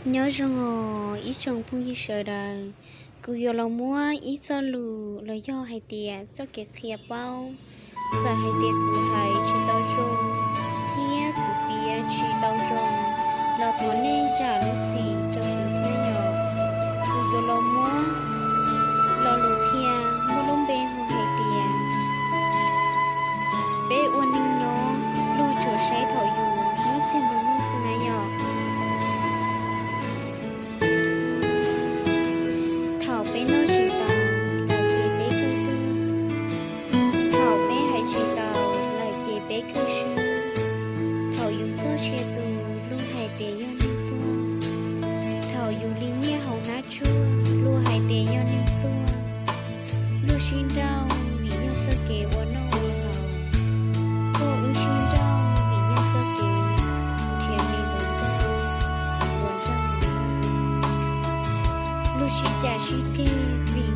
Nyob zoo os ib tsoom phooj ywg sawv daws, kuv yuav los muab ib txoj lus los yog hais tias txoj kev qhia paub, txawm hais tias kuv hais tsis tau zoo thiab kuv piav tsis tau zoo los thov nej zam lub txim rau kuv thiab yom. Kuv yuav los muab lo lus qhia muaj lub npe hu hais tias peb ua neeg nyob luag tsuas saib thaum yus muab txiag nplua nuj xwb na yom. Thaum peb noj tsis tau lawm ces peb kawg tuag, thaum peb hais tsis tau lawm ces peb kawg swb. Thaum yus txoj sia tu luag hais tias yog neeg tuag, thaum yus li nyiaj hauv hnab tshuaj luag hais tias yog neeg pluag. Luag sib nrauj vim yog txoj kev ua noj ua haus, luag wb sib nrauj vim yog txoj kev nrhiav me hluas nkauj hluas nraug. Luag sib cav sib ceg vim